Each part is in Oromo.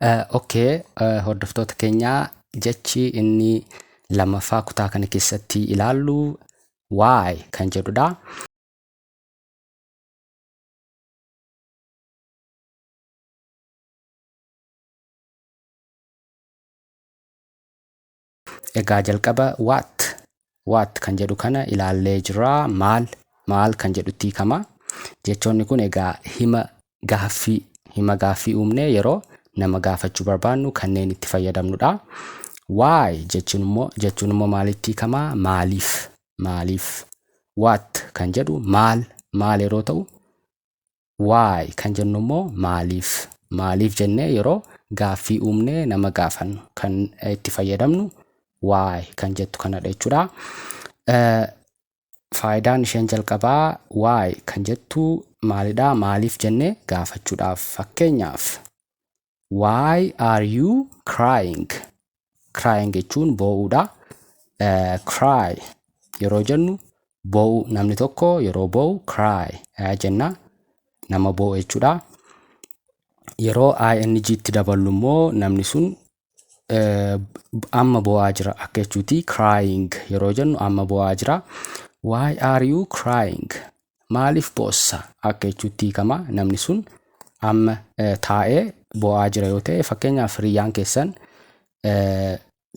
Okay, hordoftoota keenyaa, jechi inni lammaffaa kutaa kana keessatti ilaallu why kan jedhudha. Egaa jalqaba what kan jedhu kana ilaallee jirra. Maal maal kan jedhutti hiikama. Jechoonni kun egaa hima gaaffii uumnee yeroo nama gaafachuu barbaannu kanneen itti fayyadamnudha. Why jechuun immoo maalitti hiikama? Maaliif, maaliif. What kan jedhu maal maal yeroo ta'u, why kan jennu immoo maaliif, maaliif jennee yeroo gaaffii uumnee nama gaafannu kan itti fayyadamnu why kan jettu kanadha jechuudha. Faayidaan isheen jalqabaa why kan jettu maalidha? Maaliif jennee gaafachuudhaaf. Fakkeenyaaf, why are you crying? Crying jechuun boo'uudha. Cry yeroo jennu boo'u, namni tokko yeroo boo'u cry jenna, nama boo'u jechuudha. Yeroo ing itti daballu immoo namni sun amma boo'aa jira akka jechuuti. Crying yeroo jennu amma boo'aa jira. Why are you crying? Maaliif boossa akka jechuutti hiikama. Namni sun amma taa'ee boo'aa jira yoo ta'e, fakkeenyaaf hiriyyaan keessan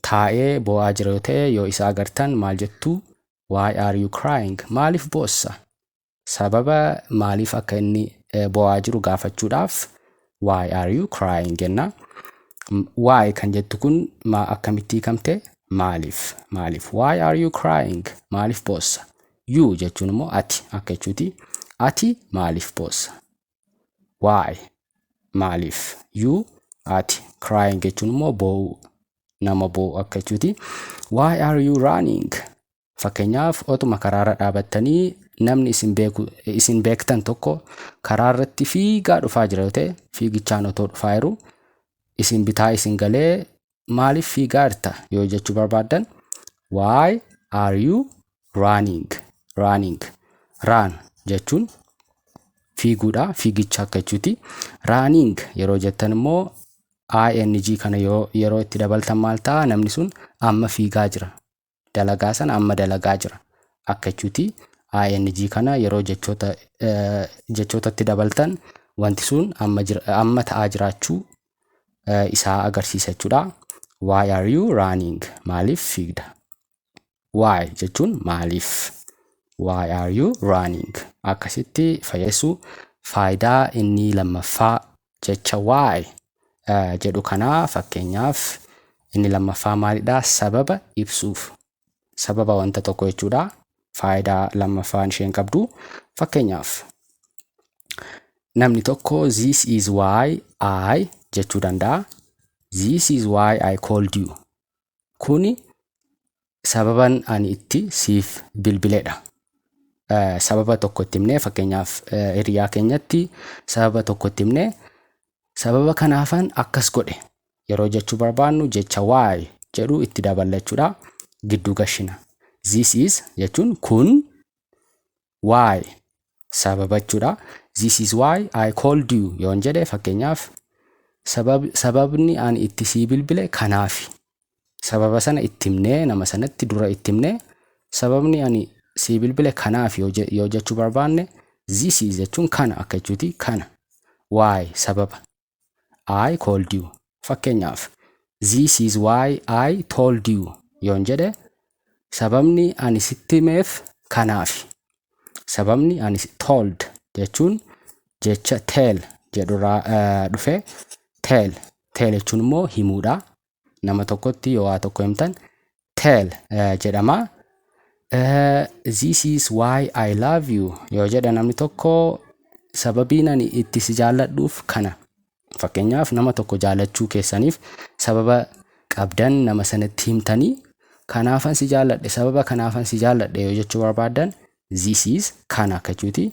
taa'ee boo'aa jira yoo ta'e, yoo isa agartan maal jettu? Why are you crying? Maaliif boossa? Sababa maaliif akka inni boo'aa jiru gaafachuudhaaf why are you crying jenna. Why kan jettu kun akkamitti hiikamte? Maaliif, maaliif. Why are you crying? Maaliif boossa? You jechuun immoo ati akka jechuuti. Ati maaliif boossa? Why maaliif, you ati, crying jechuun immoo boo'uu, nama boo'u akka jechuuti. Why are you running? Fakkeenyaaf, otuma karaarra dhaabattanii namni isin beeku, isin beektan tokko karaa irratti fiigaa dhufaa jira yoo ta'e, fiigichaan otoo dhufaa jiru isin bitaa isin galee, maaliif fiigaa jirta yoo jechuu barbaaddan, why are you running? Running, run jechuun fiiguudha, fiigicha akka jechuuti. Running yeroo jettan immoo ing kana yeroo itti dabaltan maal ta'a? Namni sun amma fiigaa jira, dalagaa sana amma dalagaa jira akka jechuuti. Ing kana yeroo jechootatti dabaltan wanti sun amma jira, amma ta'aa jiraachuu isaa agarsiisa jechuudha. Why are you running? Maaliif fiigda? Why jechuun maaliif. Why are you running? Akkasitti fayyadamuu. Faayidaa inni lammaffaa jecha why jedhu kanaa, fakkeenyaaf inni lammaffaa maalidha? Sababa ibsuuf. Sababa wanta tokko jechuudha. Faayidaa lammaffaan isheen qabdu, fakkeenyaaf namni tokko this is why I jechuu danda'a. This is why I called you. Kuni sababan ani itti siif bilbiledha. Sababa tokko itti himnee, fakkeenyaaf hiriyaa keenyatti sababa tokko itti himnee, sababa kanaafan akkas godhe yeroo jechuu barbaannu jecha why jedhu itti daballa jechuudha. Gidduu gashina. This is jechuun kun, why sababa jechuudha. This is why I called you yoon jedhe, fakkeenyaaf sababni ani itti sii bilbile kanaafi. Sababa sana itti himnee, nama sanatti dura itti himnee, sababni ani sii bilbile kanaaf yoo jechuu barbaanne, this is jechuun kana akka jechuuti, kana, why sababa, I called you. Fakkeenyaaf, this is why I told you yoon jedhe, sababni ani sitti himeef kanaafi. Sababni ani told jechuun jecha tell jedhurraa dhufe. Tell, tell jechuun immoo himuudha. Nama tokkotti yoo waa tokko himtan tell jedhama. This is why I love you yoo jedhe namni tokko, sababiin ani itti si jaalladhuuf kana. Fakkeenyaaf, nama tokko jaallachuu keessaniif sababa qabdan nama sanatti himtanii, kanaafan si jaalladhe, sababa kanaafan si jaalladhe yoo jechuu barbaaddan, this is kana akka jechuuti.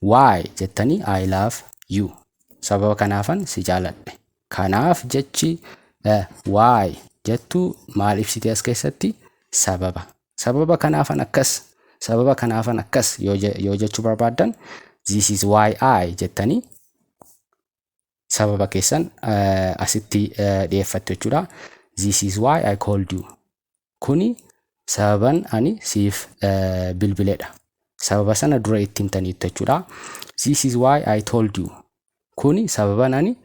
Why jettanii I love you, sababa kanaafan si jaalladhe. Kanaaf jechi why jettu maal ibsiti as keessatti? Sababa. Sababa kanaafan akkas, sababa kanaafan akkas yoo jechuu barbaaddan, this is why I jettanii Sababa keessan asitti dhiyeeffattu jechuudha. This is why I called you. Kuni sababan ani siif bilbiledha. Sababa sana dura itti himtaniittu jechuudha. This is why I told you. Kuni sababan ani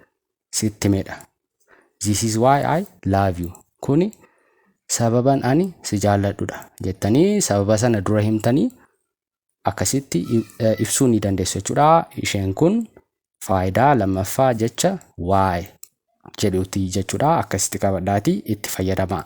sitti himedha. This is why I love you. Kuni sababan ani si jaalladhudha jettanii sababa sana dura himtanii akkasitti ibsuu ni dandeessu jechuudha. Isheen kun faayidaa lammaffaa jecha why jedhuuti jechuudha. Akkasitti qabadhaatii itti fayyadamaa.